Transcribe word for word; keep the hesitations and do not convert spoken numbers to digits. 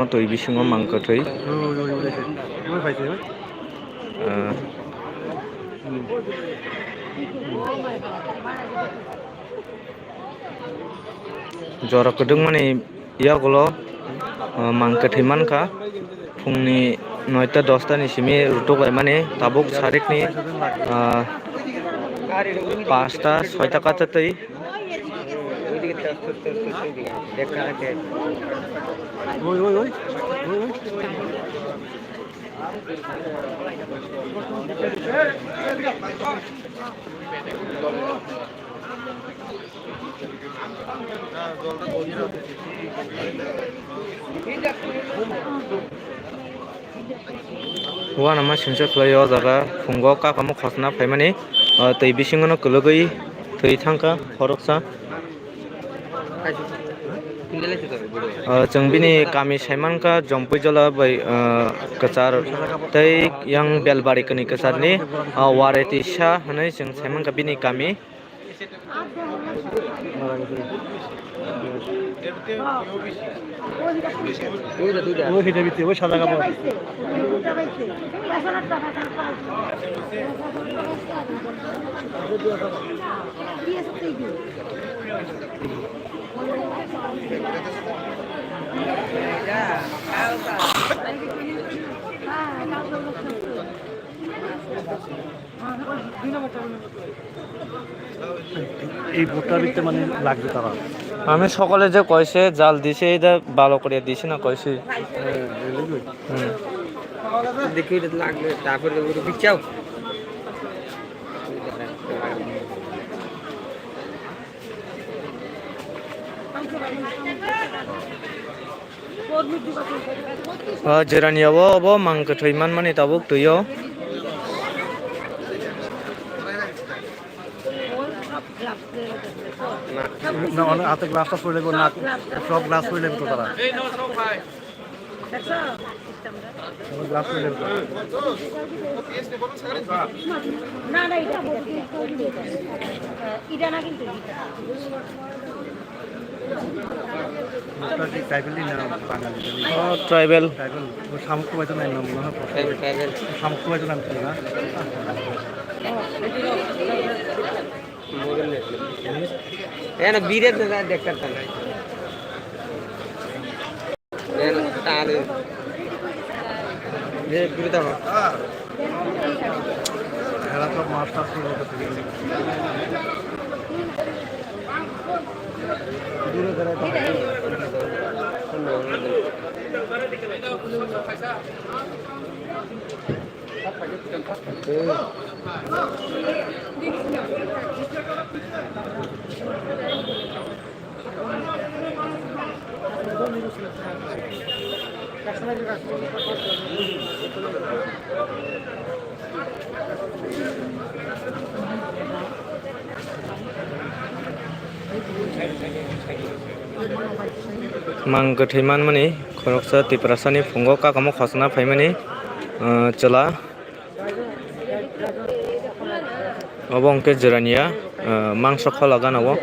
Twi bisingo mang kwthwi. Ah. Jora kwdwkmani yagulo, ah, mang kwthwi mankha. Phungni noita dosta ni simi rutuk laimani tabuk sarikni, ah, pasta soita kachatwi. Uanama singcha khlai o jaga phungo kakamo khosna phaimani, ah, twi bisingono kwlwgwi thwi thangkha khoroksa. Ah, chwng bini kami saimankha Jompuijola bai, ah, kwchar tei yang Belbari kwnwi kwcharni, ah, Wareti sa hwnwi chwng saimankha bini kami. এই ভুট্টার ভিতরে মানে লাগবে তারা। আমি সকালে যে কইছে জাল দিছে, এটা ভালো করে দিছে না কইছি। হ্যাঁ, হুম। দেখি এটা লাগবে, তারপরে ওগুলো বিচ্ছাও। O jerani abo, obo mang kwthwi manmani tabuk twi o. না, অনেক হাতে গ্লাসটা পড়ে গেল, না, সব গ্লাস পড়ে গেল তো তারা। গ্লাস পড়ে গেল। না, না, এটা, এটা না কিন্তু। ওটা কি ট্রাইবেলই না বাঙালি? ও, ট্রাইবেল। ট্রাইবেল। ও শামুক খুবাইতো নাই নাম মনে হয়। Tribal, tribal. শামুক খুবাইতো নাম ছিল না? এ না, বিরাট না, দেখতে পারতাম না। এ না, তাহলে। এ, দূরে থাকো। এরা সব মাছ টাছ করে রেখেছে। Mang kwthwi manmani khoroksa Tiprasani phungo kakamo khosna phaimani, ah, chwla. Obo hwnkhe jirania, ah, mangso khola gana o.